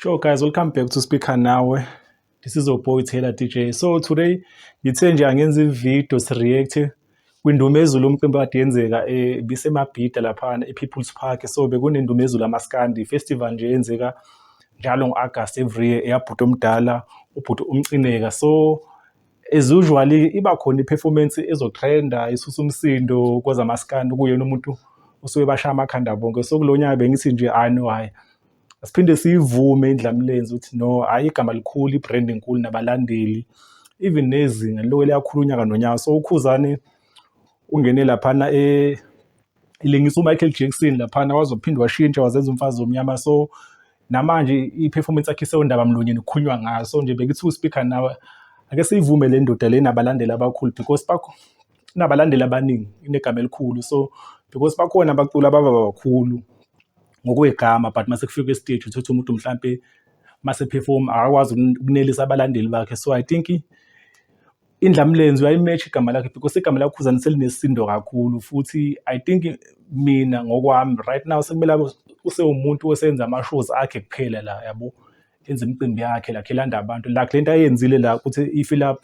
Sure guys, welcome back to Speaker Nawe. This is your boy Taylor DJ. So today ngithe nje angenza i-video si-react kwindumezulu umcimbi kade yenzeka ibiseMabhida laphana e-People's Park. So bekunendumezulu amaskandi festival nje eyenzeka njalo ngo-August every year, eyabhuti omdala, ubhuti uMcineka. So as usually iba khona i-performance ezotrenda, isusa umsindo kwezamaskandi, kuyena umuntu osuke bashaya amakhanda bonke. So kulo nyaka bengithi nje, hayi no, hhayi, asiphinde siyivume iNdlamlenze ukuthi no, hhayi, igama likhulu, i-brand inkulu, nabalandeli, even nezinga liloke liyakhula unyaka nonyaka. So uKhuzani ungene laphana elingisa uMichael Jackson laphana, wazophinde washintsha wazenza umfazi omnyama. So namanje i-performance yakhe isewundabamlonyeni, kukhulunywa ngayo. So nje bengithi uSpeaker Nawe ake siyivume le ndoda le nabalandeli abakhulu, because bakho inabalandeli abaningi, inegama elikhulu. So because bakhona abaculi ababa bakhulu ngokwegama, but mase kufika e-stage uthatha umuntu mhlampe mase perform akakwazi ukunelisa abalandeli bakhe. So I think iNdlamlenze uyayi-match igama lakhe, because igama lakaKhuzani selinesisindo kakhulu. Futhi I think mina ngokwami right now sekumele abe usewumuntu osenza ama-shows akhe kuphela la, yabo, enza imicimbi yakhe like elanda abantu, like lento ayenzile la ukuthi i-fill up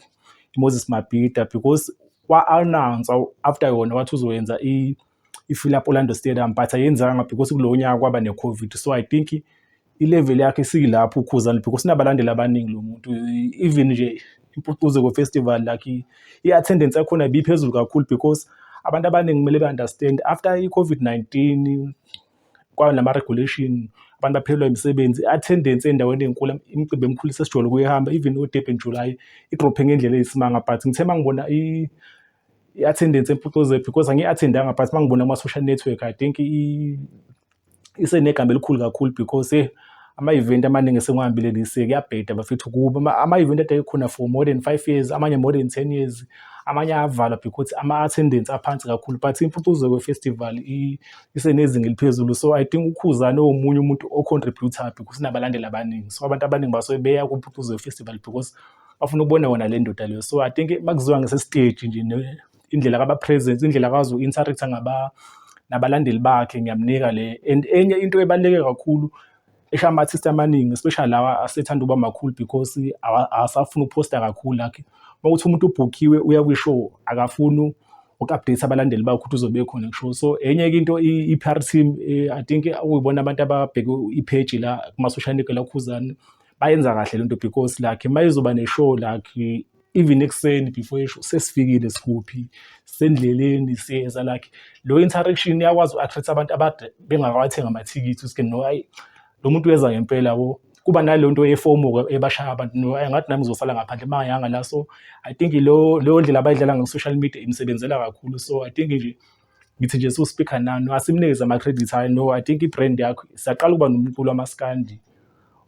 i-Moses Mabhida, because wa-announce after yona wathi uzoyenza i-fill up Orlando Stadium, but ayenzanga because kulowo nyaka kwaba ne-COVID. So I think i-level yakhe isiyilapho uKhuzani, because unabalandeli abaningi lo muntu. Even nje Impucuzeko Festival, like i-attendance yakhona ibiphezulu kakhulu, because abantu abaningi kumele be-understand, after i-COVID-19 kwanama-regulation, abantu baphelelwa imisebenzi, i-attendance ey'ndaweni ey'nkulu, imicimbi emikhulu sesijwayele ukuyihamba, even o-Durban July i-drop-e ngendlela eyisimanga. But ngithe uma ngibona i-attendance eMpucuzeko, because angiyi-attend-anga, but uma ngibona kuma-social network, I think isenegama elikhulu kakhulu, because ama-event amaningi esengiwahambile this year kuyabheda bafethu kubi. Ama-event ade ekhona for more than 5 years, amanye more than 10 years, amanye ayavalwa because ama-attendance aphansi kakhulu, but Impucuzeko Festival isenezinga eliphezulu. So I think uKhuzani omunye umuntu o-contribute-ayo because unabalandeli abaningi. So abantu abaningi basuke beya kuMpucuzeko Festival because bafuna ukubona wona le ndoda leyo. So I think makuziwa ngase-stage nje, indlela kaba-present, indlela akwazi uku-interact-a nabalandeli bakhe, ngiyamnika le. And enye into ebaluleke kakhulu esha ama-artist amaningi, especially lawa asethanda ukuba makhulu, because awasafuni ukuphosta kakhulu, like uma kuthi umuntu ubhukhiwe uya kwi-show, akafuni uku-update abalandeli bakhe ukuthi uzobe ekhona ku-show. So enye-ke into, i-PR team, I think okuyibona abantu ababheke i-page la kuma-social media laKhuzani, bayenza kahle lento, because like uma izoba ne-show, like even ekuseni before i-show, sesifikile, sikuphi, sisendleleni siyeza, like lo interaction iyakwazi uku-attract abantu abade bengakawathengi amathikithi, ukuthi no, hayi, lo muntu uyeza ngempela, yabo. Kuba naleyo nto ye-FOMO ebashaya abantu, no, ngathi nami ngizosala ngaphandle uma ngayanga la. So I think leyo ndlela abayidlala nge-social media imsebenzela kakhulu. So I think nje ngithi nje siwu-Speaker Nawe asimnikeze ama-credit. Hhayi no, I think i-brand yakho siyaqala ukuba nomculo wamaskandi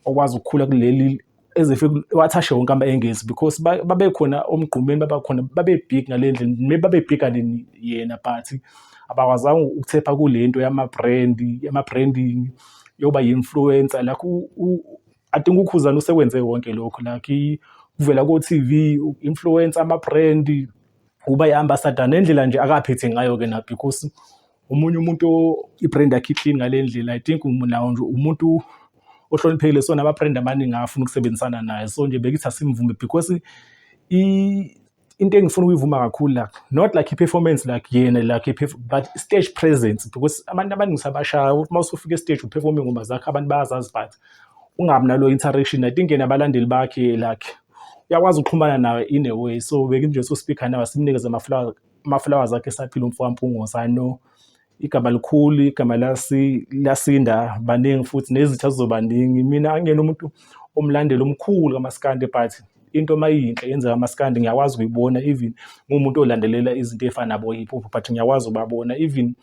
okwazi ukukhula kuleli ezifike wathashe wonke ama-angles, because babekhona oMgqumeni, babakhona, babe-big ngale ndlela, maybe babe-bigger than yena, but abakwazanga ukuthepha kule nto yama-brand, yama-branding, yokuba yi-influencer. Like I think uKhuzani usekwenze konke lokho, like uvela ko-TV, influencer, ama-brand, uba i-ambassador, nendlela nje akaphethe ngayo-ke na, because omunye umuntu i-brand yakhe i-clean ngale ndlela. I think nawo nje umuntu ohloniphekile, so nama-brand amaningi afuna ukusebenzisana naye. So nje bekithi asimvume, because into engifuna ukuyivuma kakhulu la, not like i-performance, like yena, like but stage presence, because abantu abaningi sabashaya ukuthi uma usufika e-stage u-perform iy'ngoma zakho, abantu bayazazi, but ungabi nalo interaction. I think yena abalandeli bakhe, like uyakwazi ukuxhumana nawe in a way. So bekinje so-Speaker Nawe simnikeze ama-flowers akhe esaphila umfo kaMpungose. I know igama likhulu, igama liyasinda, baningi futhi nezitha zizoba ningi. Mina angiyena umuntu omlandeli omkhulu kamaskandi, but into uma iyinhle yenzeka kamaskandi ngiyakwazi ukuyibona, even nguwumuntu olandelela izinto ey'fana nabo-hip hop, but ngiyakwazi ukubabona. Even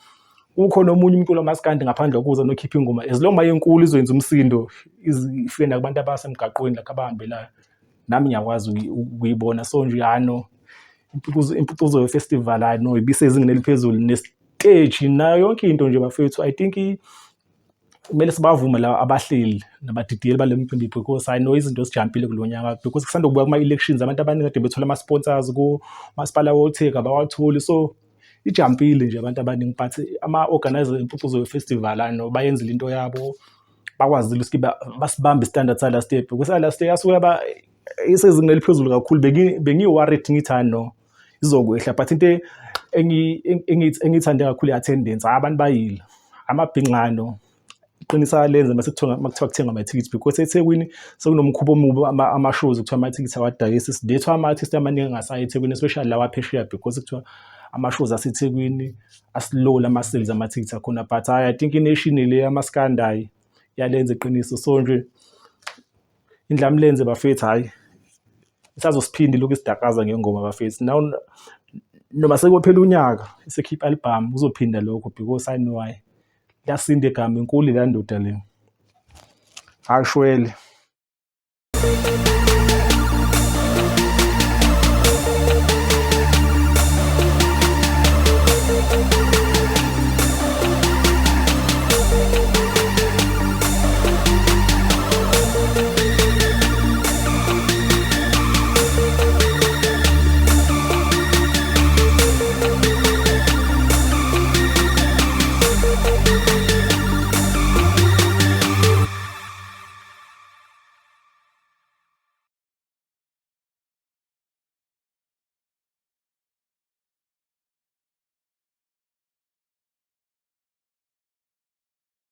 kukhona omunye umculo wamaskandi ngaphandle kokuza nokhipha ingoma, as long mayinkulu izoyenza umsindo, ifike nakubantu abasemgaqweni, like abahambelayo, nami ngiyakwazi ukuyibona. So nje hhayi no, Impucuzo Festival, hhayi no, ibisezingeni eliphezulu, ne-stage nayo yonke into nje bafethu. I think kumele sibavume la abahleli nabadidiyeli bale mcimbi, because I know izinto zijampile kulo nyaka, because kusanda kubuya kuma-elections, abantu abaningi kade bethola ama-sponsors kumasipala woTheko abawatholi. So ijampile nje abantu abaningi, but ama-organizer Impucuzo Festival, I know bayenzile into yabo. Bakwazile ukuthi basibambe i-standard sa-last year, because last year yasuke yaba isezingeni eliphezulu kakhulu. Bengiyi-worried ngithi hayi no, izokwehla, but into engiyithande kakhulu i-attendance. Hhayi, abantu bayile, amabhingqano iqiniso ayalenza mase kuthiwa makuthiwa kuthengwa amathikithi, because eThekwini sekunomkhuba omubi, ama-shows kuthiwa amathikithi awadayisi. That's why ama-artist amaningi angasayi eThekwini, especially lawa aphesheya, because kuthiwa ama-shows aseThekwini a-slow lama-sales amathikithi akhona. But hhayi, I think i-nation le yamaskandi, hhayi, iyalenza iqiniso. So nje Indlamlenze bafethu, hhayi, isazosiphinda ilokhu isidakaza ngengoma bafethu. Now noma sekuyophela unyaka isekhipha i-album, kuzophinda lokho because I know hhayi, liyasinda igama, inkulu leya ndoda le. Hhayi shwele.